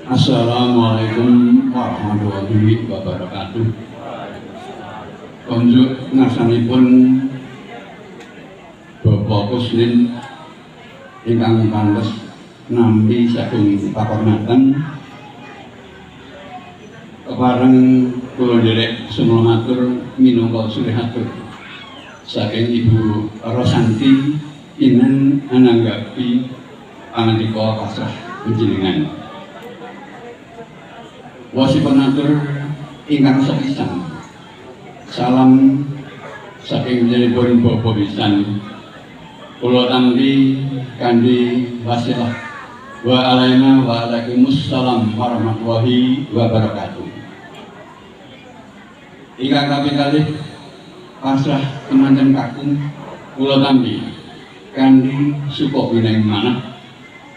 Assalamualaikum warahmatullahi wabarakatuh. Konjuk ngarsanipun Bapak Kusnin ingkang pantes nampi sagung pakormatan, kepareng kula nderek sumela matur minangka sulihatur saking Ibu Rosanti inen ananggapi pangandika pasrah panjenengan. Wasipun atur ingkang sepisan, salam saking panjenenganipun Bapak pisan kula tampi kanthi wasilah wa alaina wa alaikumussalam warahmatullahi wabarakatuh. Ingkang kaping kalih pasrah kemanten kakung kula tampi kanthi suka bineng manah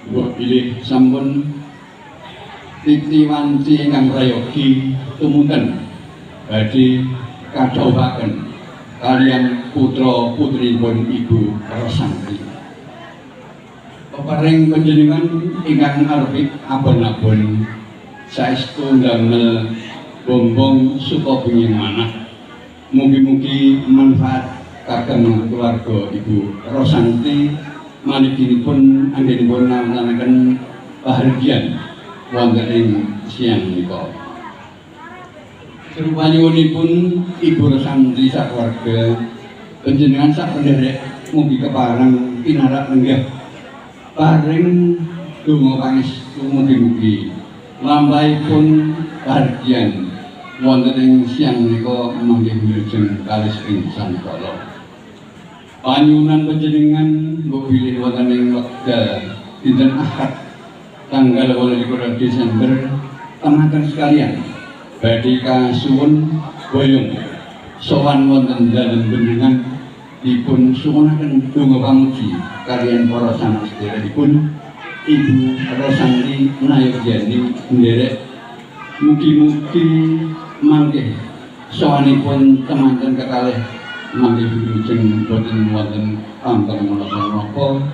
mbok bilih sampun titi wanci ingkang prayogi tumunten badhe kadhawuhaken kaliyan putra putrinipun Ibu Rosanti. Peparing panjenengan ingkang arupi abon-abon saestu ndamel bombong suka binging manah, mugi-mugi manfaat kagem keluarga Ibu Rosanti maliginipun anggenipun nawanaken pahargyan wonten ing siang menika. Srupanyuwunipun Ibu Rosanti sakeluarga panjenengan sak penderek mugi kepareng pinarak lenggah paring donga pangestu mugi-mugi lampahipun pahargyan wonten ing siang menika manggih wilujeng kalis ing sankala. Panyuwunan panjenengan mbok bilih wonten ing wekdal dinten Ahad tanggal 28 Desember temanten sekalian badhe kasuwun boyong sowan wonten dalem bendungan dipun suwunaken donga pamuji kaliyan para sanak sederekipun Ibu Rosanti Nayogyani nderek mugi-mugi mangke sowanipun temanten kekalih mangke wilujeng boten wonten pampeng menapa-menapa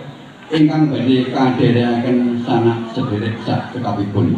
ingkang badhe kadherekaken sanak sederek sak cekapipun.